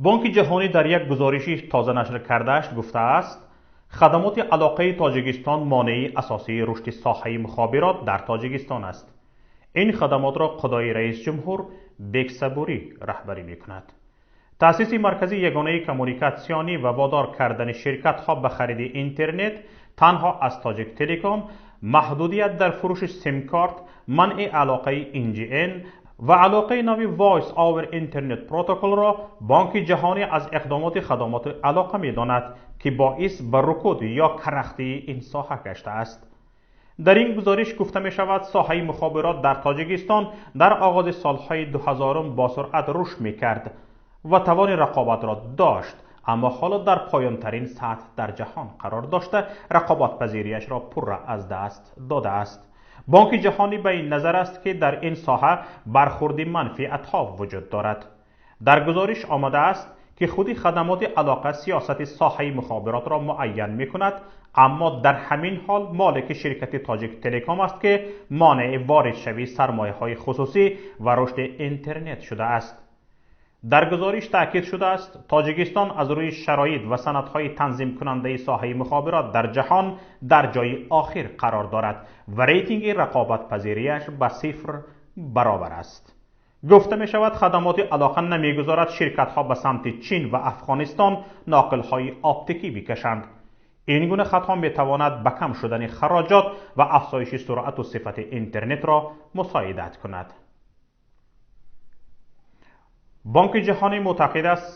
Бонки Ҷаҳонӣ дар як гузориши тоза нашр кардааш гуфтааст, хадамоти алоқаи Тоҷикистон монеи асосии рушди соҳаи мухобирот дар Тоҷикистон аст. Ин хадамотро худои раисҷумҳур Бексабурӣ раҳбарӣ мекунад. Таъсиси маркази ягонаи коммуникатсионӣ ва водор кардани ширкатҳо ба хариди интернет танҳо аз Тоҷик Телеком, маҳдудият дар фурӯши симкарт, манъи алоқаи NGN ва алоқаи нави Voice over Internet Protocol-ро Бонки Ҷаҳонӣ аз иқдомоти хадамоти алоқа медонад, ки боис ба рукуд ё карахтии ин соҳа гаштааст. Дар ин гузориш гуфта мешавад, соҳаи мухобирот дар Тоҷикистон дар оғози солҳои 2000 бо суръат рушд мекард ва тавони рақобатро дошт, аммо ҳоло дар поёнтарин сатҳ дар ҷаҳон қарор дошта, рақобатпазириашро пурра аз даст додааст. Бонки Ҷаҳонӣ ба ин назар аст, ки дар ин соҳа бархурди манфиатҳо вуҷуд дорад. Дар гузориш омадааст, ки худи хадамоти алоқа сиёсати соҳаи мухобиротро муайян мекунад, аммо дар ҳамин ҳол молики ширкати Тоҷик Телеком аст, ки монеи воридшавии сармояҳои хусусӣ ва рушди интернет шудааст. Дар гузориш таъкид шудааст, Тоҷикистон аз рӯи шароит ва санадҳои танзимкунандаи соҳаи мухобирот дар ҷаҳон дар ҷои охир қарор дорад ва рейтинги рақобатпазириаш ба 0 баробар аст. Гуфта мешавад, хадамоти алоқа намегузорад ширкатҳо ба самти Чин ва Афғонистон ноқилҳои оптикӣ бикашанд. Ин гуна хатҳо метавонад ба кам шудани хароҷот ва афзоиши суръату сифати интернетро мусоидат кунад. Бонки Ҷаҳонӣ мӯътақид аст,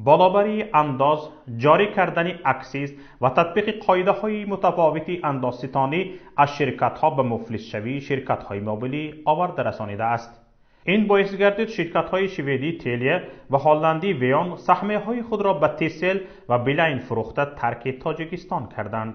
болобарии андоз, ҷорӣ кардани аксиз ва татбиқи қоидаҳои мутафовити андозситонӣ аз ширкатҳо ба муфлисшавии ширкатҳои мобилӣ оварда расонидааст. Ин боис гардид, ширкатҳои шведии Телия ва ҳолландии Веон саҳмияҳои худро ба Тисел ва Билайн фурӯхта тарки Тоҷикистон карданд.